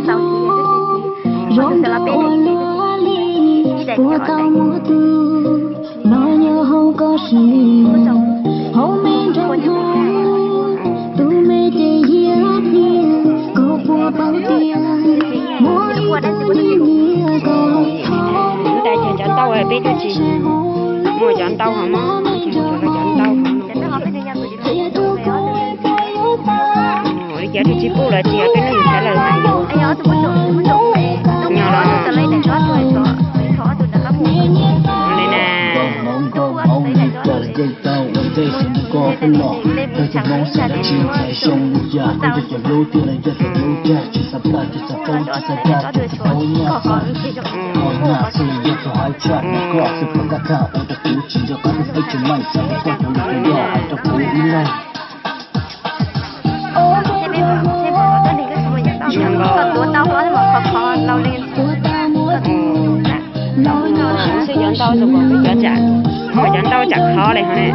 tau tiv, tab sis tiv, tus xav los peb daim tiv, ib daim tiv ob daim. No nyob hauv koj sim li, hauv me nroog hauv, tus me ces yia thiab, koj puas paub tias muaj ib tug niam ko. Ib daim ces cov ntau, peb twb tsis muaj cov ntau hov mog, cov ntau hov. Ua li cas twb tsis pub lawv tsis yog peb leej yus thaiv lawv hais yus. Nyob los li na. Xwb cov ntau tus, cov tsam, cov ntau tsam khov li hov ne.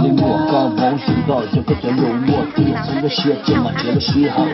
Li muaj koj vauv zus nrog yog koj cov lus muaj tiag, txhob nkag siab ces mam nrhiav lub sij hawm.